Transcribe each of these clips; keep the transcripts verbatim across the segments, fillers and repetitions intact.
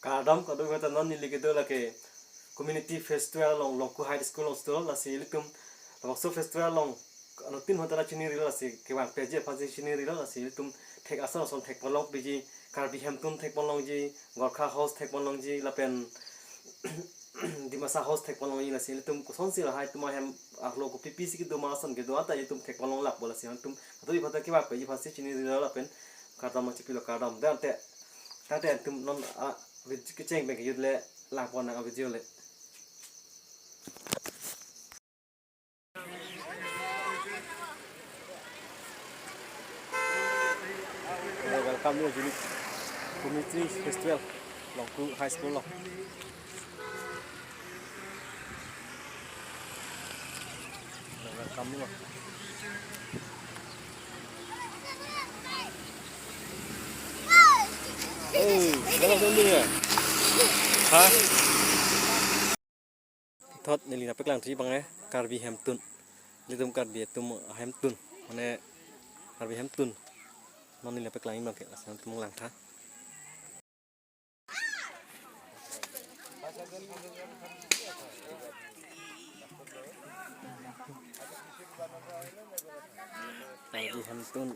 Kardom kadokave ta, non neli kedo lake Community Festival along Longku High School along sto, lasi ilitum labangso festival along anuttin ahut ta chinirilo, lasi kevang peji aphan si chinirilo, lasi ilitum thek ason ason thekponlong peji, Karbi Hemtun thekponlongji, Gorkha House thekponlongji, lapen Dimasa House thekponlongji, lasi ilitum kosonsi lahai atum ahem arlo kopipi si kedo ma ason kedo anta ilitum thekponlong lakpo, lasi ilitum atu iphata kevang peji aphan si chinirilo lapen kardom nangchipilo, kardom. Dante, tangte ilitum non a video kecheng pen kejut le langpon nang a video le. Welcome you, Jimmy. Community Festival, Longku High School lo. Welcome you. Oh, dalam sendiri ya? Hah? Thot neli nangpaklang thuji abang eh, Karbi Hemtun. Ilitum Karbi atum ahemtun. Mane Karbi Hemtun. Non neli nangpaklangji abang ke, lason ilitum langtha. Karbi Hemtun.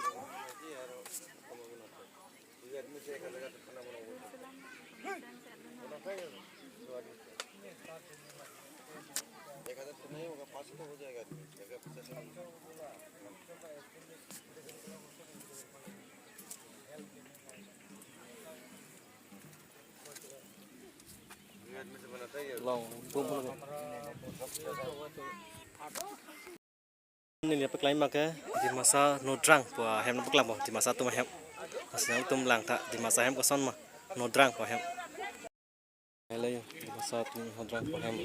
Long, bum, bum. Neli nangpaklangji abang ke Dimasa Nodrang pu ahem nangpaklangpo, Dimasa atum ahem. Lasi nangtum langtha, Dimasa ahem koson ma, Nodrang pu ahem. Hello, Dimasa atum Nodrang pu ahem.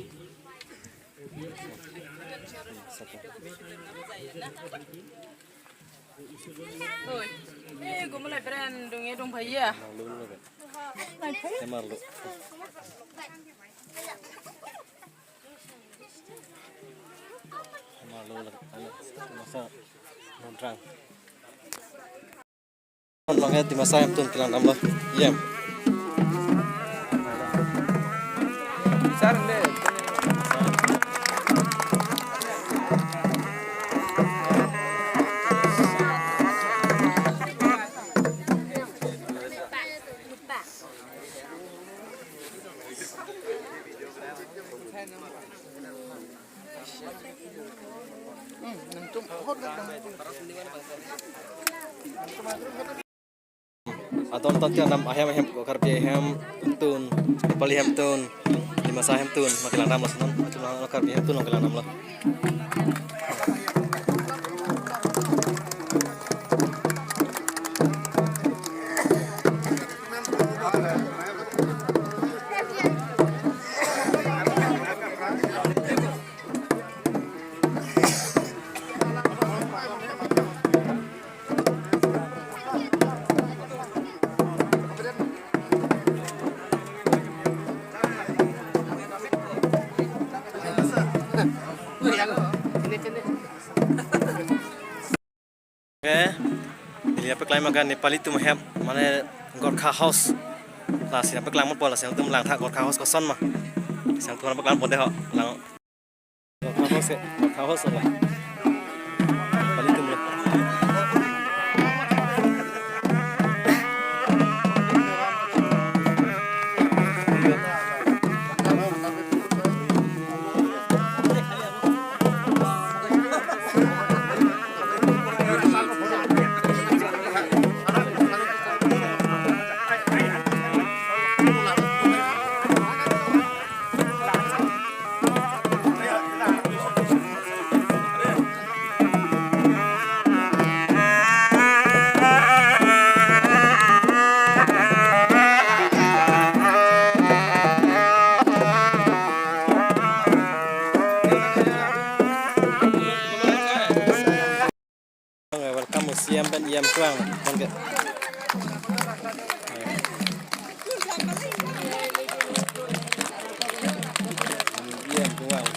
Oi. Eh, gumulai brand dung ya dung bhaiya. Malu lo kan. Malu. Malu lagi, ano, Dimasa Nodrang. Long ya Dimasa Hemtun kelang damlo. Yem. Adon ton tiang nam ahem ahem ko Karbi Hemtun, Nepali Hemtun, Dimasa Hemtun, ma kelang damlo non, atum Karbi Hemtun ma kelang damlo. Oke, neli nangpaklangji abang ke Nepali atum ahem, mane Gorkha House. Lasi nangpaklang mutpo, lasi nangtum langtha Gorkha House koson ma. Sang tuan paklang pon dei ho, lang. Gorkha House, Gorkha House la. Nepali atum lo. Welcome C M pen E M tuang, kan ke? E M tuang.